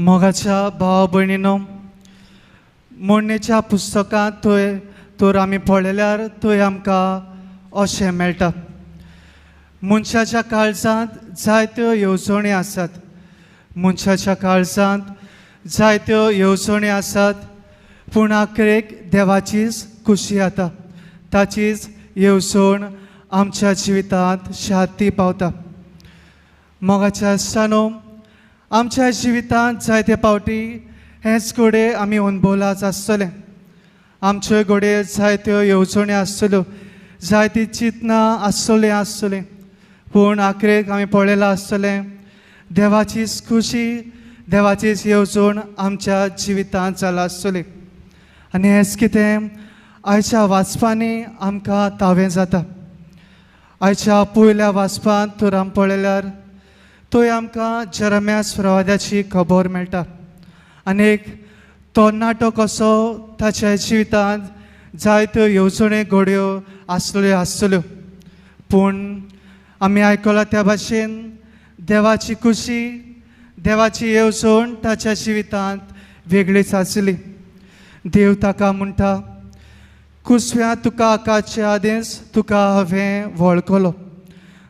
मोगाच्या भाव भयणीनो, मोडणेच्या पुस्तकांत थंय तर आमी पळयल्यार थंय आमकां अशें मेळटा, मनशाच्या काळजांत जायत्यो येवजण्यो आसात, मनशाच्या काळजांत जायत्यो येवजण्यो आसात, पूण आखरेक देवाचीच खुशी येता, ताचीच येवजण आमच्या जिवितांत शांती पावता. मोगाच्या आसतानो, आमच्या जिवितांत जायते फावटी हेंच घडये आमी अणभवलाच आसतलें. आमच्यो घडये जायत्यो येवजण्यो आसतल्यो, जायतीं चिंतनां आसतलीं आसतलीं, पूण आखरेक आमी पळयलां आसतलें देवाचीच खुशी, देवाचीच येवजण आमच्या जिवितांत जाला आसतली. आनी हेंच कितें आयच्या वाचपांनी आमकां तावें जाता. आयच्या पयल्या वाचपांत तर आमी पळयल्यार थंय आमकां जेरम्या प्रवाद्याची खबर मेळटा. आनी एक तरणाटो कसो ताच्या जिवितांत जायत्यो येवजण्यो घडयो आसल्यो आसतल्यो, पूण आमी आयकलां त्या भाशेन देवाची खुशी, देवाची येवजण ताच्या जिवितांत वेगळीच आसली. देव ताका म्हणटा, कुसव्या तुका आकाचे आदेश तुका हांवें वळखलो,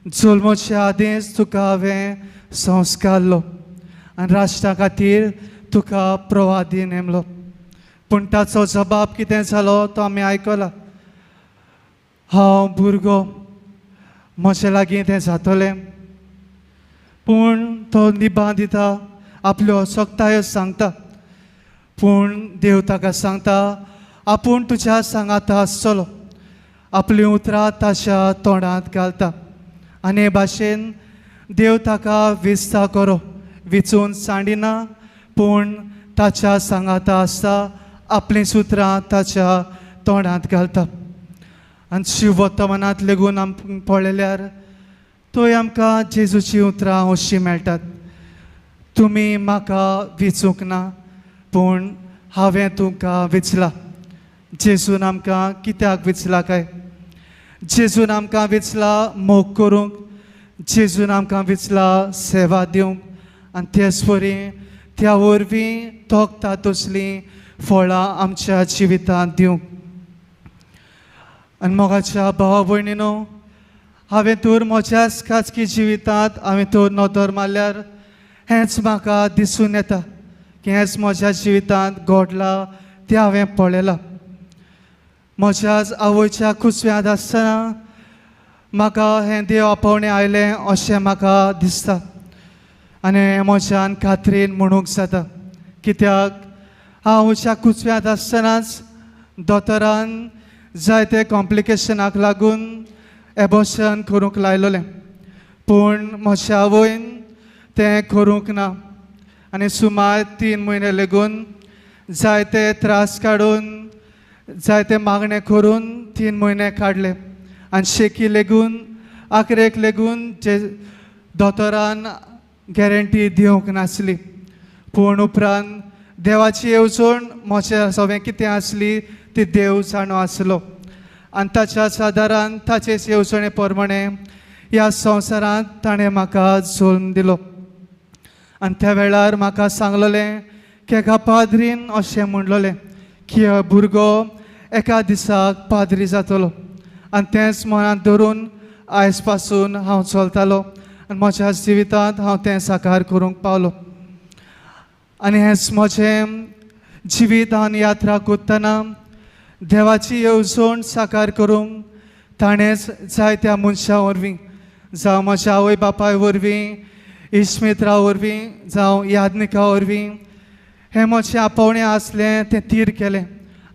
जल्मोचे आदेश तुका हांवें संस्कारलो आनी राष्ट्रा खातीर तुका प्रवादी नेमलो. पूण ताचो जबाब कितें जालो तो आमी आयकला, हांव भुरगो, म्हजे लागीं तें जातलें. पूण तो निबां दिता, आपल्यो असक्तायो सांगता, पूण देव ताका सांगता आपूण तुज्या सांगाता आसतलो, आपलीं उतरां ताच्या तोंडांत घालता. आनी हे भाशेन देव ताका विस्ता करो विचून सांडिना, पूण ताच्या सांगाता आसता, आपलीं सुत्रां ताच्या तोंडांत घालता. आनी शिववर्तमानांत लेगून आमकां पळयल्यार थंय आमकां जेजूचीं उतरां अशीं मेळटात, तुमी म्हाका विचूंक ना पूण हांवें तुमकां विचला. जेजून आमकां कित्याक विचला काय? जेजून आमकां विचला मोग करूंक, जेजून आमकां विचला सेवा दिवंक, आनी तेच परी त्या वरवीं तोखता तसलीं फळां आमच्या जिवितांत दिवंक. आनी मोगाच्या भावा भयणीनो, हांवें तर म्हज्याच खाजगी जिवितांत हांवें तर नदर मारल्यार हेंच म्हाका दिसून येता की हेंच म्हज्या जिवितांत घडलां तें हांवें पळयलां. म्हज्याच आवयच्या कुसव्यांत आसतना म्हाका हें देव आपोवणें आयलें अशें म्हाका दिसता आनी हें म्हज्यान खात्रीन म्हणूंक जाता, कित्याक हांव आवयच्या कुसव्यांत आसतनाच दोतोरान जायते कॉम्प्लिकेशनाक लागून एबॉर्शन करूंक लायलोलें, पूण म्हज्या आवयन तें करूंक ना आनी सुमार 3 म्हयने लेगून जायते त्रास काडून जायते मागणें करून 3 म्हयने काडले आनी शेकी लेगून आखरेक लेगून जे दोतोरान गॅरंटी दिवंक नासली. पूण उपरांत देवाची येवजण म्हज्या सगळें कितें आसली ती देव जाणो आसलो आनी ताच्या सादारान ताचेच येवजणे प्रमाणे ह्या संवसारांत ताणें म्हाका जल्म दिलो. आनी त्या वेळार म्हाका सांगलोलें की एका पाद्रीन अशें म्हणलोलें की हो भुरगो एका दिसाक पाद्री जातलो आनी तेंच मनांत धरून आयज पासून हांव चलतालो आनी म्हज्या जिवितांत हांव तें साकार करूंक पावलो. आनी हेंच म्हजें जिवीत आनी यात्रा करतना देवाची येवजण साकार करूंक ताणेंच जायत्या मनशां वरवीं, जावं म्हज्या आवय बापाय वरवीं, इश्मित्रा वरवीं, जावं याज्ञिका वरवीं हें म्हजें आपोवणें आसलें तें तीर केलें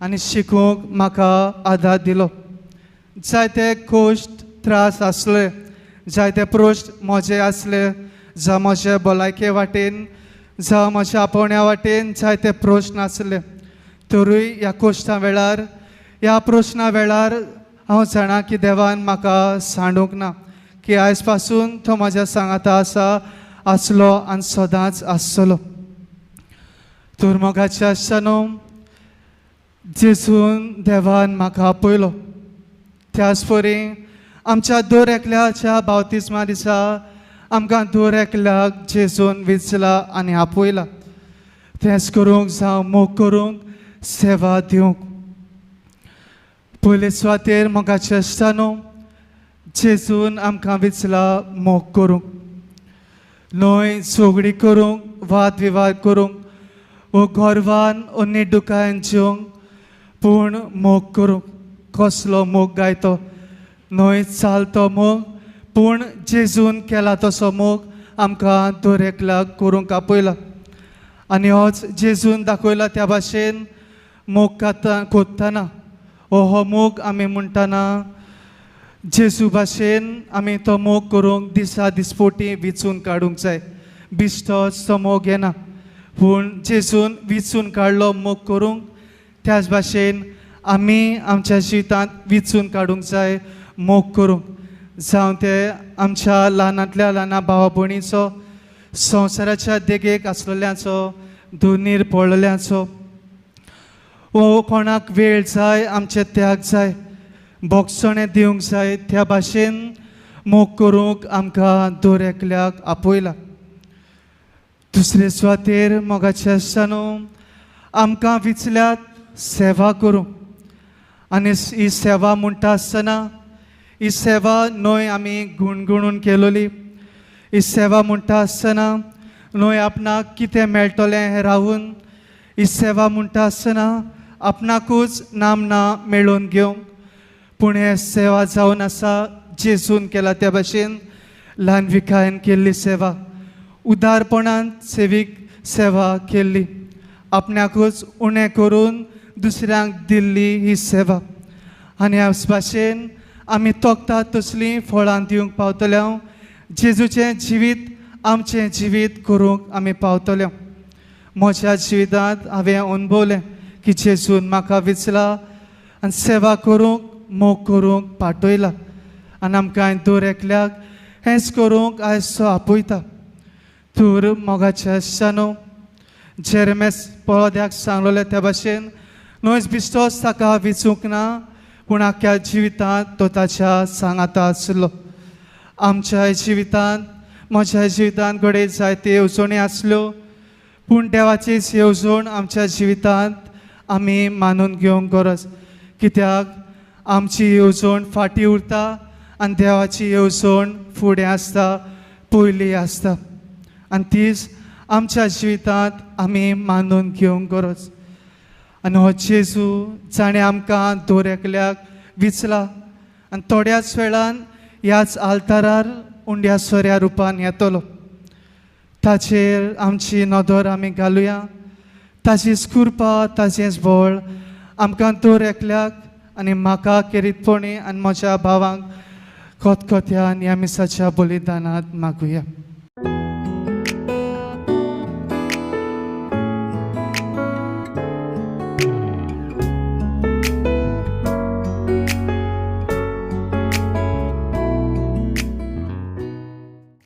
आनी शिकूंक म्हाका आदार दिलो. जायते कश्ट त्रास आसले, जायते प्रश्न म्हजे आसले, जावं म्हजे भलायके वाटेन, जावं म्हज्या आपोवण्या वाटेन जायते प्रश्न आसले, तरूय ह्या कश्टां वेळार, ह्या प्रश्ना वेळार हांव जाणा की देवान म्हाका सांडूंक ना, की आयज पासून तो म्हज्या सांगाता आसा, आसलो आनी सदांच आसतलो. तर मोगाच्या आसतना जेजून देवान म्हाका आपयलो, त्याच परी आमच्या दर एकल्याच्या बावतिस्मा दिसा आमकां दर एकल्याक जेजून विचला आनी आपयला तेंच करूंक जावं मोग करूंक सेवा दिवंक. पयले सुवातेर मोगाचे आसता न्हू जेजून आमकां विचला मोग करूंक, न्हय झगडी करूंक, वाद विवाद करूंक वो गोरवान ओ निडुकायन जेवंक, पूण मोग करूंक. कसलो मोग गायतो न्हय चालतो मोग, पूण जेजून केला तसो मोग आमकां दर एकल्याक करूंक आपयला. आनी होच जेजून दाखयला त्या भाशेन मोग खाता कोत्ताना ओ हो मोग आमी म्हणटाना जेजू भाशेन आमी तो मोग करूंक दिसा दिसपोटी विचून काडूंक जाय. बिश्टोच तो मोग येना, पूण जेजून विचून काडलो मोग करूंक, त्याच भाशेन आमी आमच्या जिवितांत विचून काडूंक जाय मोग करूंक. जावं ते आमच्या ल्हानांतल्या ल्हाना भावा भयणीचो, संवसाराच्या देगेक आसलेल्यांचो, धुनीर पळयल्यांचो, वो कोणाक वेळ जाय, आमचे त्याग जाय, भोगसणें दिवंक जाय, त्या भाशेन मोग करूंक आमकां दर एकल्याक आपयला. दुसरे सुवातेर मोगाचे आसता न्हू आमकां विचल्यात सेवा करूंक. आनी ही सेवा म्हणटा आसतना ही सेवा न्हय आमी गुणगुणून केलोली, ही सेवा म्हणटा आसतना न्हय आपणाक कितें मेळटलें हें रावून, ही सेवा म्हणटा आसतना आपणाकूच नामना मेळोवन घेवंक, पूण हे सेवा जावन आसा जेजून केला त्या भाशेन ल्हान विकायन केल्ली सेवा, उदारपणान सेवीक सेवा केल्ली, आपणाकूच उणें करून दुसऱ्यांक दिल्ली ही सेवा. आनी ह्या भाशेन आमी तोखतात तसलीं फळां दिवंक पावतले, जेजूचें जिवीत आमचें जिवीत करूंक आमी पावतले. म्हज्या जिवितांत हांवें अणभवलें की जेजून म्हाका विचला आनी सेवा करूंक, मोग करूंक पाठयला आनी आमकां दर एकल्याक हेंच करूंक आयज तो आपयता. तर मोगाचे आसता न्हू जेरमेस पळोद्याक सांगलेलें त्या भाशेन न्हयच बिश्टोच ताका विचूंक ना, पूण आख्ख्या जिवितांत तो ताच्या सांगाता आसलो. आमच्या जिवितांत, म्हज्या जिवितांत घडये जायते येवजण्यो आसल्यो, पूण देवाचीच येवजण आमच्या जिवितांत आमी मानून घेवंक गरज, कित्याक आमची येवजण फाटीं उरता आनी देवाची येवजण फुडें आसता, पयली आसता, आनी तीच आमच्या जिवितांत आमी मानून घेवंक गरज. आनी हो जेजू जाणें आमकां दर एकल्याक विचला आनी थोड्याच वेळान ह्याच आल्तारार उंड्या सोऱ्या रुपान येतलो, ताचेर आमची नदर आमी घालुया. ताचीच कृपा, ताचेंच बळ आमकां दर एकल्याक आनी म्हाका खेरीतपणी आनी म्हज्या भावांक खतखत्यान ह्या मिसाच्या बलिदानांत मागुया.